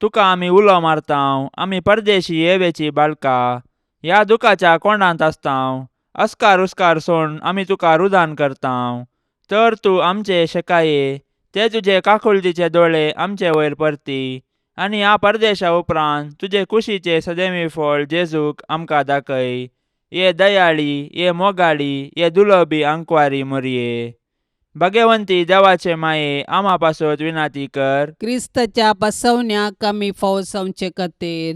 तुका आमी उलो मारतांव, आमी परदेशी येवेची बाळका, ह्या दुखाच्या कोंडांत आसतांव, अस्कार उस्कार सोड आमी तुका रुदान करतांव, तर तूं आमचे शेकाये ते तुजे काकुळतीचे दोळे आमचे वयर परती आनी ह्या परदेशा उपरांत तुजे कुशीचे सदैवी फळ जेजूक आमकां दाखय. ये दयाळी, ये मोगाळी, ये दुलबी आंकवारी मोरये, भाग्यवंती देवाचे माये, आमा पासत विनाती कर. क्रिस्ताच्या बसवण्याक आमी फावो जावचे खातीर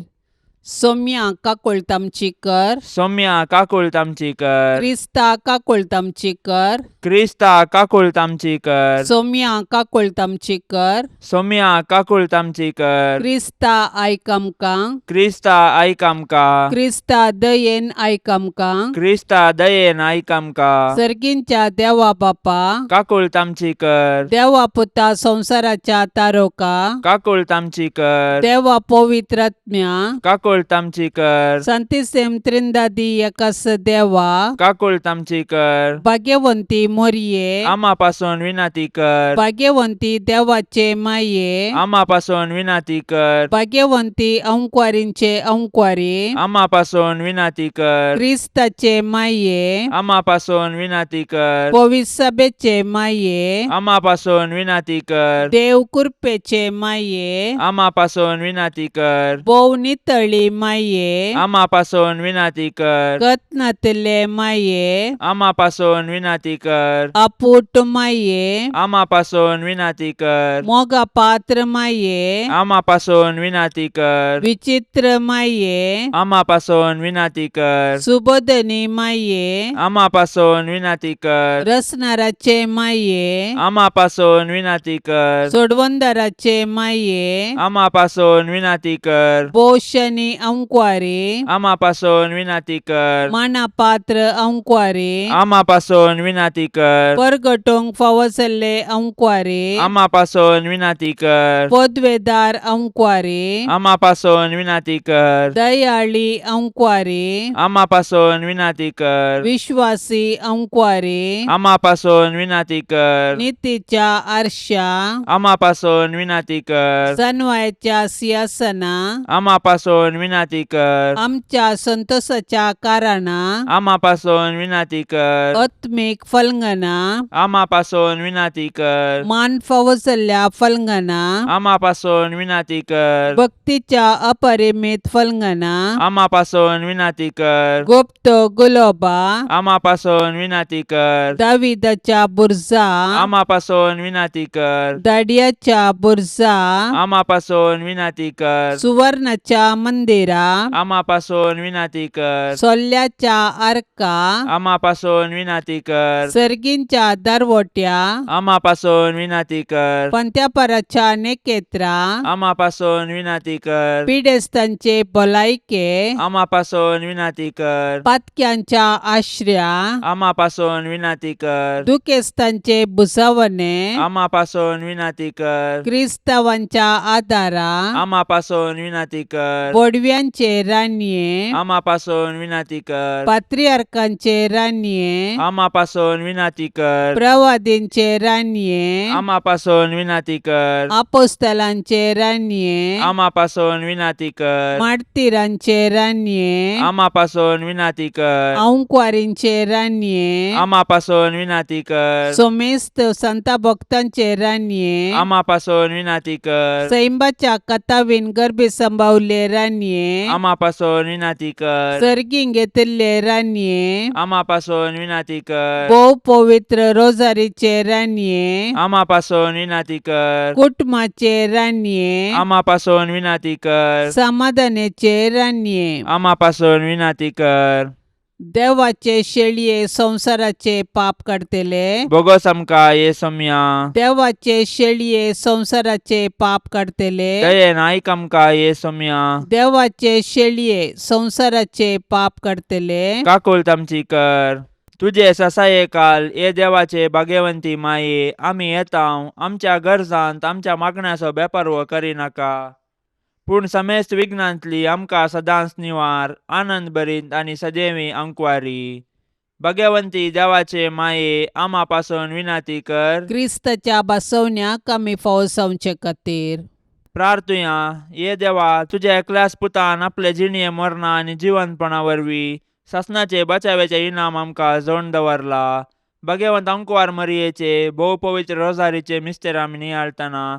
सोम्या काकुळट आमची कर. सौम्या काकुळट आमची कर. क्रिस्ता काकुळट आमची कर. क्रिस्ता काकुळट आमची कर. सोम्या काकुळट आमची कर. सोम्या काकुळट आमची कर. क्रिस्ता आयक आमकां. क्रिस्ता आयक आमकां. क्रिस्ता दयेन आयक आमकां. क्रिस्ता दयेन आयक आमकां. सर्गींच्या देवा बापा, काकुळट आमची कर. देवा पुता संवसाराच्या तारोका, काकुळट आमची कर. देवा पवित्रात्म्या, काकुळट आमची कर. संतिसेम त्रिंदादी एकास देवा, काकुळट आमची कर. भाग्यवंती मोरये, आमा पासून विनंती कर. भाग्यवंती देवाचे माये, आमा पासून विनंती कर. भाग्यवंती अंकवारींचे अंकवारी, आमा पासून विनंती कर. क्रिस्ताचे माये, आमा पासून विनंती कर. पविसभेचे माये, आमा पासून विनंती कर. देव कृपेचे माये, आमा पासून विनंती कर. भोव नितळी माये, आमा पासून विनंती कर. कत्नातले माये, आमा पासून विनंती कर. आपूट माये, आमा पासून विनंती कर. मोगा पात्र माये, आमा पासून विनंती कर. विचित्र माये, आमा पासून विनंती कर. सुबोधनी माये, आमा पासून विनंती कर. रसनाराचे माये, आमा पासून विनंती कर. सोडवंदाराचे माये, आमा पासून विनंती कर. पोशनी अंकवारी, आमा पासून विनंती कर. मानापात्र अंकवारी, आमा पासून विनंती कर. परगटोंक फावो जाल्ले अंकवारी, आमा पासून विनंती कर. पदवेदार अंकवारी, आमा पासून विनंती कर. दयाळी अंकवारी, आमा पासून विनंती कर. विश्वासी अंकवारी, आमा पासून विनंती कर. नितीच्या आरशा, आमा पासून विनंती कर. सनवायच्या सिंहासना, आमा पासून विनंती कर. आमच्या संतोषाच्या कारणा, आमा पासून विनंती कर. आत्मीक फलंगना, आमा पासून विनंती कर. मान फावो जाल्ल्या फलंगना, आमा पासून विनंती कर. भक्तीच्या अपरिमित फलंगना, आमा पासून विनंती कर. गुप्त गुलोबा, आमा पासून विनंती कर. दाविदाच्या बुरजा, आमा पासून विनंती कर. दाडियाच्या बुरजा, आमा पासून विनंती कर. सुवर्णाच्या मंदिरा, आमा पासून विनंती कर. सोल्ल्याच्या आर्का, आमा पासून विनंती कर. सर्गींच्या दरवट्या, आमा पासून विनंती कर. पंत्यापराच्या नेकेत्रा, आमा पासून विनंती कर. पिडेस्तांचे भलायके, आमा पासून विनंती कर. पातक्यांच्या आश्र्या, आमा पासून विनंती कर. दुखेस्तांचे भुजावणे, आमा पासून विनंती कर. क्रिस्तावांच्या आदारा, आमा पासून विनंती कर. बोडव्यांचे रानये, आमा पासून विनंती कर. पात्रियार्कांचे रानये, आमा पासून विनंती कर. प्रवादींचे रानये, आमा पासून विनंती कर. आपोस्तलांचे रानये, आमा पासून विनंती कर. मार्तिरांचे रानये, आमा पासून विनंती कर. अंकवारींचे रानये, आमा पासून विनंती कर. सोमेस्त संता भक्तांचे रानये, आमा पासून विनंती कर. सैंबाच्या कथावीन गर्भी संभावले रानये, आमा पासून विनंती कर. सर्गीं घेतिल्ले रानये, आमा पासून विनंती कर. भोव पवित्र रोजारीचे रानये, आमा पासून विनंती कर. कुटुंबाचे रानये, आमा पासून विनंती कर. समाधानाचे रानये, आमा पासून विनंती कर. देवाचे शेळये संवसाराचे पाप काडतले, बोगस आमकां ये सोम्या. देवाचे शेळये संवसाराचे पाप काडतले, दयेन आयक आमकां ये सोम्या. देवाचे शेळये संवसाराचे पाप काडतले, काकुळट आमची कर. तुजे ससाये काल ये देवाचे भाग्यवंती माये, आमी येता आमच्या गरजांत आमच्या मागण्याचो बेपर्व करिनाका, पूण समेस्त विघ्नांतली आमकां सदांच निवार, आनंद भरीत आनी सदैवी अंकवारी. भाग्यवंती देवाचे माये, आमा पासून विनंती कर. क्रिस्ताच्या बसवण्याक आमी फावो जावचे खातीर. प्रार्थुया. ये देवा, तुज्या एकल्याच पुतान आपले जिणये मरणा आनी जिवंतपणा वरवीं सासणाचे बचाव्याचे इनाम आमकां जोड दवरला. भगवंत अंकवार मरियेचे भोव पवित्र रोजारीचे मिस्तेर आमी नियाळतना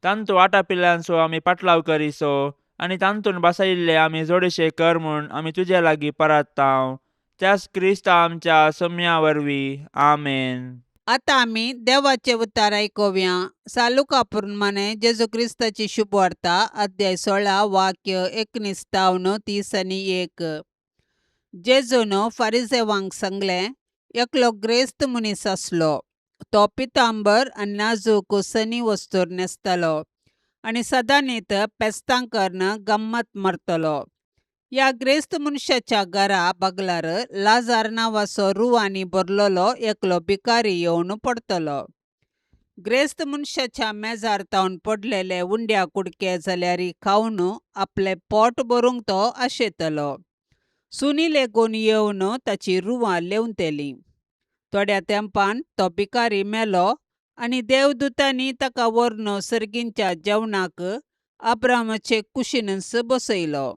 तांतू आटापिल्ल्यांचो आमी पाटलाव करिसो आनी तांतून बसयिल्ले आमी जोडशे कर म्हूण आमी तुजे लागीं परत्तांव, त्याच क्रिस्ता आमच्या सम्या वरवीं. आमेन. आतां आमी देवाचे उतार आयकुया. सालुका प्रमाणे जेजू क्रिस्ताची शुभवार्ता, अध्याय 16, वाक्य 19 30 आनी 1. जेजून फारिजेवांक सांगलें, एकलो ग्रेस्त मनीस आसलो. तो पितांबर आनी नाजूक सनी वस्तूर न्हेसतालो आनी सदांनीत पेस्तां कर्न गम्मत मारतालो. ह्या ग्रेस्त मनशाच्या घरा बगलार लाजार नांवाचो रुवांनी भरलेलो एकलो भिकारी येवन पडतलो. ग्रेस्त मनशाच्या मेजार तावन पडलेले उंड्या कुडके जाल्यार खावन आपलें पोट भरूंक तो आशेतलो. सुनी लेगून येवन ताची रुवां लेंवतलीं. थोड्या तेंपान तो भिकारी मेलो आनी देवदुतांनी ताका व्हरून सर्गींच्या जेवणाक अब्रामाचे कुशीनच बसयलो.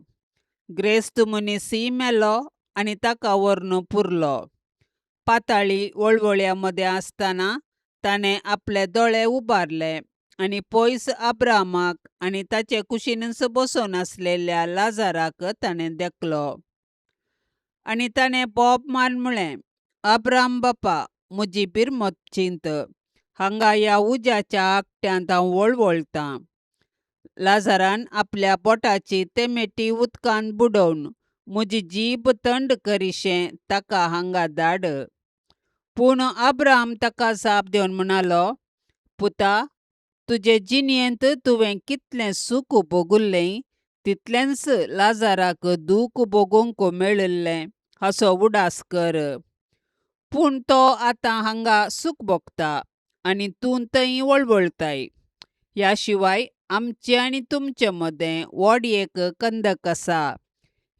ग्रेस्त मनीसय मेलो आनी ताका व्हरून पुरलो. पाताळी वळवळ्या मदें आसतना ताणें आपले दोळे उबारले आनी पयस अब्रामाक आनी ताचे कुशीनच बसून आसलेल्या लाजाराक ताणें देखलो. आनी ताणें बोब मारून म्हळें, अब्राम बापा, म्हजी बिरमत चिंत, हांगा ह्या उज्याच्या आगट्यांत हांव वळवळटां. लाजारान आपल्या बोटाची तेमेटी उदकांत बुडोवन म्हजी जीब थंड करिशें ताका हांगा धाड. पूण अब्राम ताका जाप दिवन म्हणालो, पुता, तुजे जिणेंत तुवें कितलें सूख भोगुल्लें तितलेंच लाजाराक दूख भोगूंक मेळिल्लें हाचो उडास कर. पूण तो आतां हांगा सूख भोगता आनी तूं थंय वळवळटाय. ह्या शिवाय आमचे आनी तुमचे मदें व्हड एक कंदक आसा.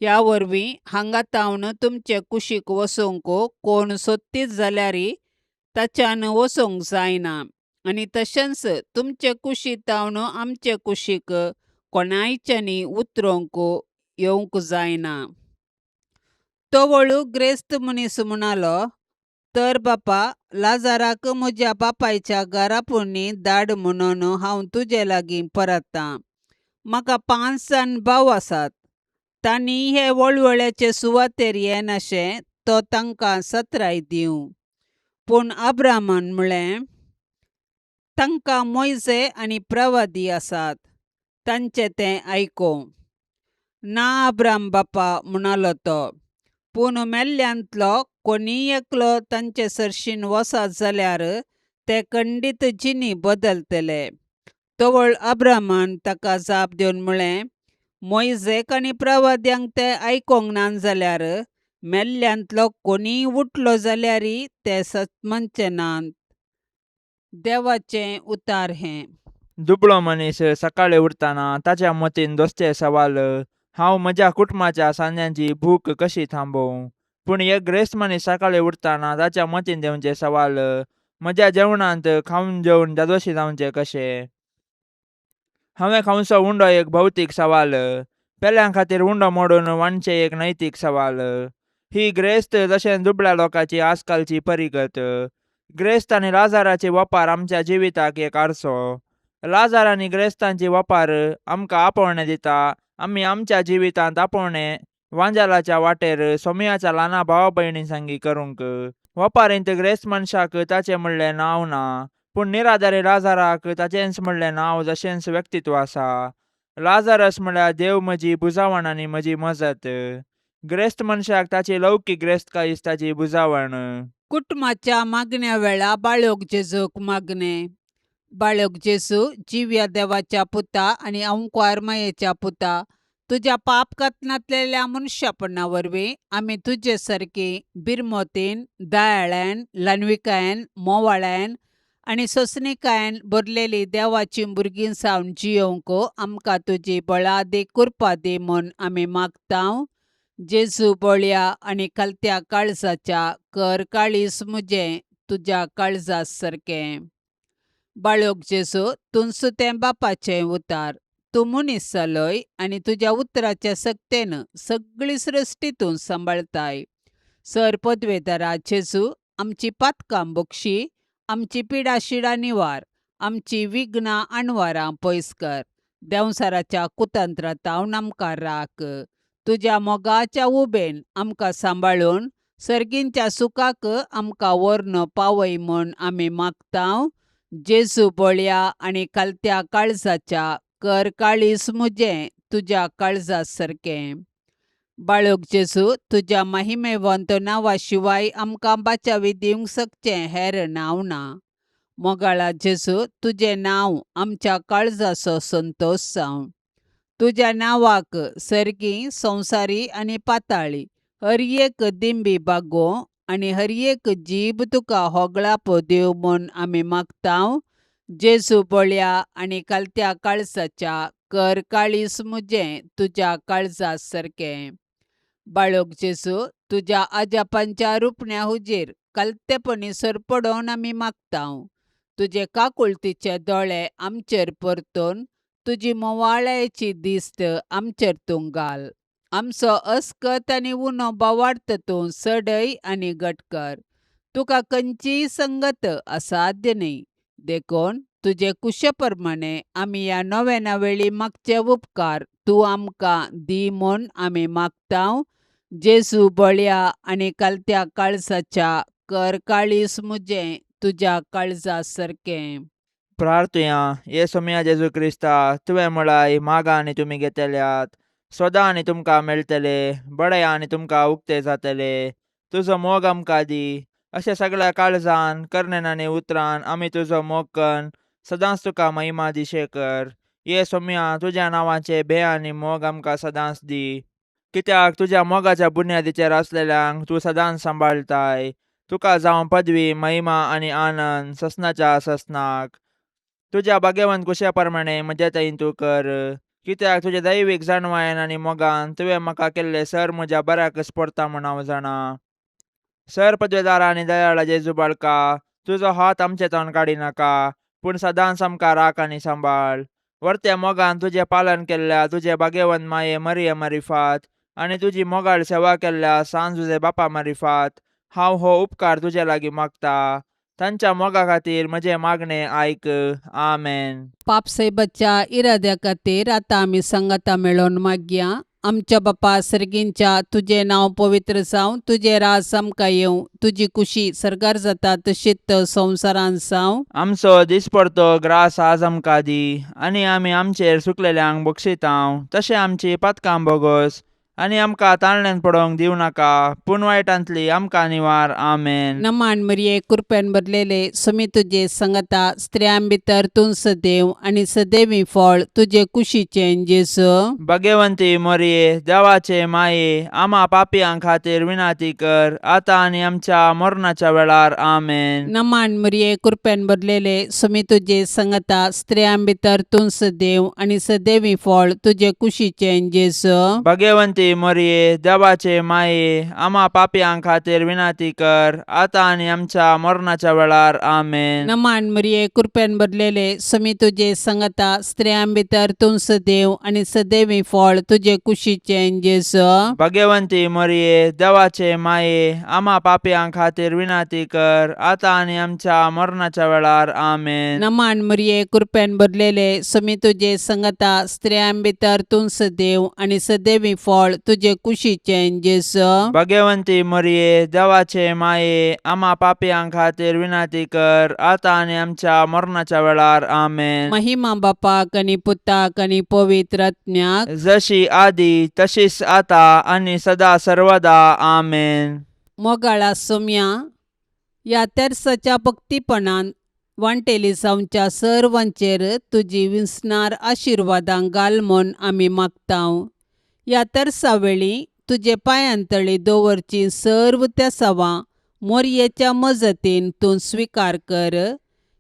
ह्या वरवीं हांगा तावन तुमचे कुशीक वचूंक कोण सोदतीत जाल्यार ताच्यान वचूंक जायना आनी तशेंच तुमचे कुशी तावन आमचे कुशीक कोणायच्यांनी उतरूंक येवंक जायना. तवळ ग्रेस्त मनीस म्हणालो, तर बापा, लाजाराक म्हज्या बापायच्या घरा पुणी धाड म्हणून हांव तुजे लागीं परतां. म्हाका 5 जाण भाव आसात. तांणी हे वळवळ्याचे सुवातेर येनाशें तो तांकां सत्राय दिवं. पूण अब्रामान म्हळें, तांकां मोयजे आनी प्रवादी आसात, तांचें तें आयकूं. ना अब्राम बापा, म्हणालो तो, पूण मेल्ल्यांतलो कोणीय एकलो तांचे सरशीन वचत जाल्यार ते खंडीत जिणी बदलतले. तवळ अब्रामान ताका जाप दिवन म्हळें, मोयजेक आनी प्रवाद्यांक ते आयकूंक ना जाल्यार मेल्ल्यांतलो कोणीय उठलो जाल्यार ते सतमनचे नात. देवाचें उतार हें. दुबळो मनीस सकाळी उठताना ताच्या मतीन दोसचें सवाल, हांव म्हज्या कुटुंबाच्या सांज्यांची भूक कशी थांबोवं? पूण एक ग्रेस्त मनीस सकाळी उठताना ताच्या मतीन देंवचें सवाल, म्हज्या जेवणांत खावन जेवन जादोशी जावचें कशें? हांवें खावचो उंडो एक भौतीक सवाल, पेल्यां खातीर उंडो मोडून वांटचें एक नैतीक सवाल. ही ग्रेस्त तशेंच दुबळ्या लोकांची आजकालची परिगत. ग्रेस्त आनी लाजाराची वपार आमच्या जिविताक एक आरसो. लाजार आनी ग्रेस्तांची वपार आमकां आपोवणें दिता. आमी आमच्या जिवितांत आपोवणें वांजालाच्या वाटेर सोमयाच्या ल्हाना भावा भयणी संगी करूंक. वपारींत ग्रेस्त मनशाक ताचें म्हणलें नांव ना, पूण निराधारी लाजाराक ताचेंच म्हणलें नांव जशेंच व्यक्तित्व आसा. लाजारस म्हळ्यार देव म्हजी बुजावण आनी म्हजी मजत. ग्रेस्त मनशाक ताची लौकीक ग्रेस्तकाय ताची बुजावण. कुटुंबाच्या मागण्या वेळा बाळोक जेजूक मागणें. बाळक जेजू, जिव्या देवाच्या पुता आनी अंकुर मायेच्या पुता, तुज्या पाप कथनांतलेल्या मनशापणा वरवीं आमी तुजे सारकी बिरमोतीन, दयाळ्यान, ल्हानविकायेन, मोवाळ्यान आनी सोंसणिकायेन भरलेली देवाची भुरगीं जावन जियोवंक आमकां तुजी बळादी कृपा दी म्हूण आमी मागता. जेजू बळया आनी खालत्या काळजाच्या, कर काळीज म्हजें तुज्या काळजा सारकें. बाळक जेजू, तूंच तें बापाचें उतार. तूं मनीस जालोय आनी तुज्या उतराच्या सक्तेन सगळी सृश्टी तूं सांबाळताय. सर पदवेदारा जेजू, आमची पातकां बक्षी, आमची पिडा शिडा निवार, आमची विघ्नां अणवारां पयस कर. देंवसाराच्या कुतंत्रांतावन आमकां राख. तुज्या मोगाच्या उबेन आमकां सांबाळून सर्गींच्या सुखाक आमकां व्हरून पावय म्हूण आमी मागता. जेजू बळया आनी खालत्या काळजाच्या, कर काळीज म्हजें तुज्या काळजा सारकें. बाळक जेजू, तुज्या महिमेवंत नांवा शिवाय आमकां बाचावी दिवंक शकचें हेर नांव ना. मोगाळा जेजू, तुजें नांव आमच्या काळजाचो संतोश जावं. तुज्या नांवाक सर्गी, संवसारी आनी पाताळी हर एक दिंबी बागोवं आनी हर एक जीब तुका होगळापो देव म्हूण आमी मागतांव. जेजू बळ्या आनी कालत्या काळजाच्या, कर काळीज म्हजें तुज्या काळजा सारकें. बाळक जेजू, तुज्या आजापांच्या रुपण्या हुजीर कालतेपणी सरपडोवन आमी मागतांव. तुजे काकुळतीचे दोळे आमचेर परतून तुजी मोवाळायेची दिस्त आमचेर तूं घाल. आमचो अस्कत आनी उणो बोवार्थ तूं सडय आनी घट कर. तुका खंयचीय संगत असाध्य न्हय, देखून तुजे कुशे प्रमाणे आमी ह्या नोवेना वेळी मागचे उपकार तूं आमकां दी म्हूण आमी मागतांव. जेजू बळ्या आनी कालत्या काळजाच्या, कर काळीज म्हजें तुज्या काळजा सारकें. प्रार्थुया. ये सोमया जेजू क्रिस्ता, तुवें म्हळाय, मागा आनी तुमी घेतल्यात, सोदा आनी तुमकां मेळटले, बडया आनी तुमकां उक्ते जातले. तुजो मोग आमकां दी, अशें सगळ्या काळजान, करणेन आनी उतरान आमी तुजो मोग कन्न सदांच तुका महिमा दिशे कर. ये सोमया, तुज्या नांवाचें भंय आनी मोग आमकां सदांच दी, कित्याक तुज्या मोगाच्या बुन्यादीचेर आसलेल्यांक तूं सदांच सांबाळटाय. तुका जावं पदवी, महिमा आनी आनंद ससनाच्या ससनाक. तुज्या भाग्यवंत कुशे प्रमाणे म्हजे तयीन तूं कर, कित्याक तुज्या दैवीक जाणवायेन आनी मोगान तुवें म्हाका केल्लें सर म्हज्या बऱ्याकच पडटा म्हूण हांव जाणा. सर पदवेदारा आनी दयाळा जेजू बाळका, तुजो हात आमचे तोंड काडिनाका, पूण सदांच आमकां राख आनी सांबाळ. वर्त्या मोगान तुजें पालन केल्ल्या तुजे भाग्यवंत माये मरिये मारिफात आनी तुजी मोगाळ सेवा केल्ल्या सांत जुझे बापा मारिफात हांव हो उपकार तुजे लागीं मागता. तांच्या मोगा खातीर म्हजें मागणें आयक. आमेन. पापसाहेबाच्या इराद्या खातीर आतां आमी सांगाता मेळोवन मागया. आमच्या बापा सर्गींच्या, तुजें नांव पवित्र जावं, तुजें राज आमकां येवं, तुजी कुशी सर्गार जाता तशीच संवसारांत जावं. आमचो दिसपडतो ग्रास आज आमकां दी, आनी आमी आमचेर सुकलेल्यांक बक्षितांव तशें आमची पातकां बोगोस, आनी आमकां ताळण्यान पडोवंक दिवं नाका, पूण वायटांतली आमकां निवार. आमेन. नमान मरिये, कृपेन भरलेले, सुमी तुजे संगता, स्त्रियां भितर तूं सदैव आनी सदैवी फळ तुजे कुशीचें जेजू. भाग्यवंती मोरये, देवाचे माये, आमा पापयां खातीर विनाती कर, आतां आनी आमच्या मरणाच्या वेळार. आमेन. नमान मरिये, कृपेन भरलेले, सुमी तुजे संगता, स्त्रियां भितर तूं सदैव आनी सदैवी फळ तुजे कुशीचें जेजू. भाग्यवंती मोरये, देवाचे माये, आमा पापयां खातीर विनाती कर, आतां आनी आमच्या मरणाच्या वेळार. आमेन. नमान मरिये, कृपेन भरलेले, सुमी तुजे संगता, स्त्रियां भितर तूं सदैव आनी सदैवी फळ तुजे कुशीचें जेजू. भाग्यवंती मोरये, देवाचे माये, आमा पापयां खातीर विनाती कर, आतां आनी आमच्या मरणाच्या वेळार. आमेन. नमान मरिये, कृपेन भरलेले, सुमी तुजे संगता, स्त्रियां भितर तूं सदैव आनी सदैवी फळ तुजे कुशीचें जेजू. भाग्यवंती मोरये, देवाचे माये, आमा पापयां खातीर विनाती कर, आतां आनी आमच्या मरणाच्या वेळार. आमेन. महिमा बापाक आनी पुताक आनी पवित्र आत्म्याक, जशी आदी तशीच आता आनी सदा सर्वदा. आमेन. मोगाळा सोम्या, ह्या तेर्साच्या भक्तीपणान वांटेली जावच्या सर्वांचेर तुजी विसणार आशिर्वादां घाल म्हूण आमी मागतांव. ह्या तेर्सा वेळी तुजे पांयांतळी दवरची सर्व तेसावां मोरयेच्या मजतीन तूं स्विकार कर.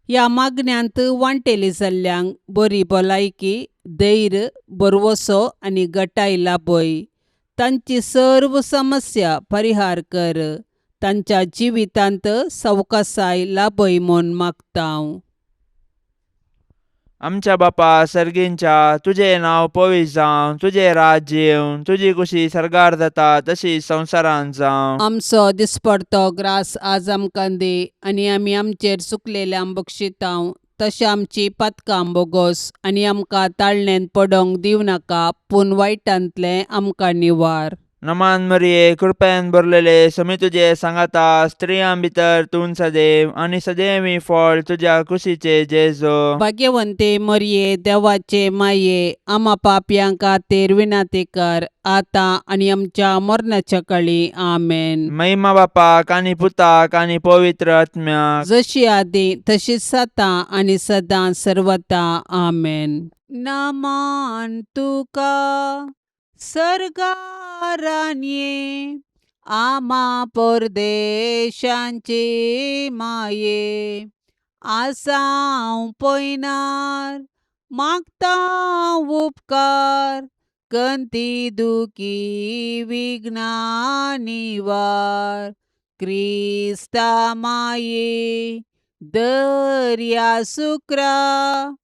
ह्या मागण्यांत वांटेली जाल्ल्यांक बरी भलायकी, धैर्य, भरवसो आनी गटाय लाभय. तांची सर्व समस्या परिहार कर. तांच्या जिवितांत सवकासाय लाभय म्हूण मागतांव. आमच्या बापा सर्गींच्या, तुजें नांव पवित्र जावं, तुजें राज्य येवं, तुजी कुशी सर्गार जाता तशी संवसारांत जावं. आमचो दिसपडतो ग्रास आज आमकां दी, आनी आमी आमचेर चुकलेल्यांक बक्षितांव तशें आमची पातकां बोगोस, आनी आमकां ताळणेंत पडोवंक दिवं नाका, पूण वायटांतलें आमकां निवार. नमान मरिये, कृपेन भरलेले, समी तुजे सांगाता, स्त्रियां भितर तूं सदैव आनी सदैवी फळ तुज्या कुशीचे जेजो. भाग्यवंते मरिये, देवाचे माये, आमा पापयां खातीर विनंती कर आतां आनी आमच्या मरणाच्या काळी. आमेन. महिमा बापाक आनी पुताक आनी पवित्र आत्म्याक. जशी आदी तशीच आतां आनी सदां सर्वता. आमेन. नमन तुका सर्गारानये, आमा परदेशांचे माये, आसाव पयनार मागता उपकार, कंती दुखी विघ्ना निवार, क्रिस्ता माये दर्या सुक्रा,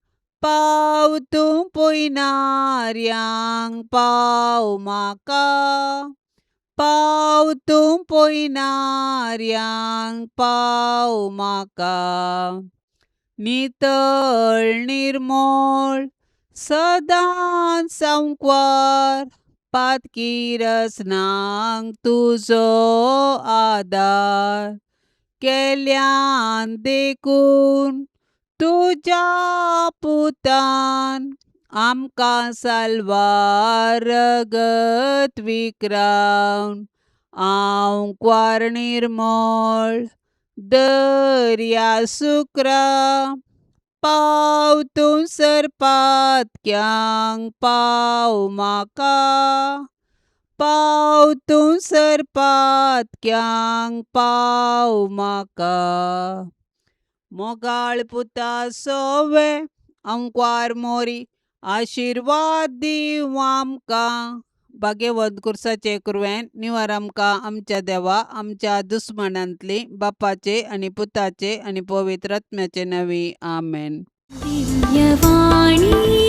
पाव तूं पयनार्यांक पाव म्हाका, पाव तूं पयनार्यांक पाव म्हाका, नितळ निर्मळ सदांच सांकवार, पातकी रसनांक तुजो आदार, केल्यान देखून तुज्या पुतान आमकां साल्वार रगत विक्रावन, आंकवार निर्मळ दर्या सुक्रा, पाव तूं सरपातक्यांक पाव म्हाका, पाव तूं सरपातक्यांक पाव म्हाका, मोगाळ पुता सोवे अंकवार मोरी, आशिर्वाद दीव आमकां, भाग्यवंत कुर्साचे कुरवेन निवार आमकां आमच्या देवा आमच्या दुस्मनांतली, बापाचे आनी पुताचे आनी पवित्र आत्म्याचे नवी. आमेन. दिव्यवाणी.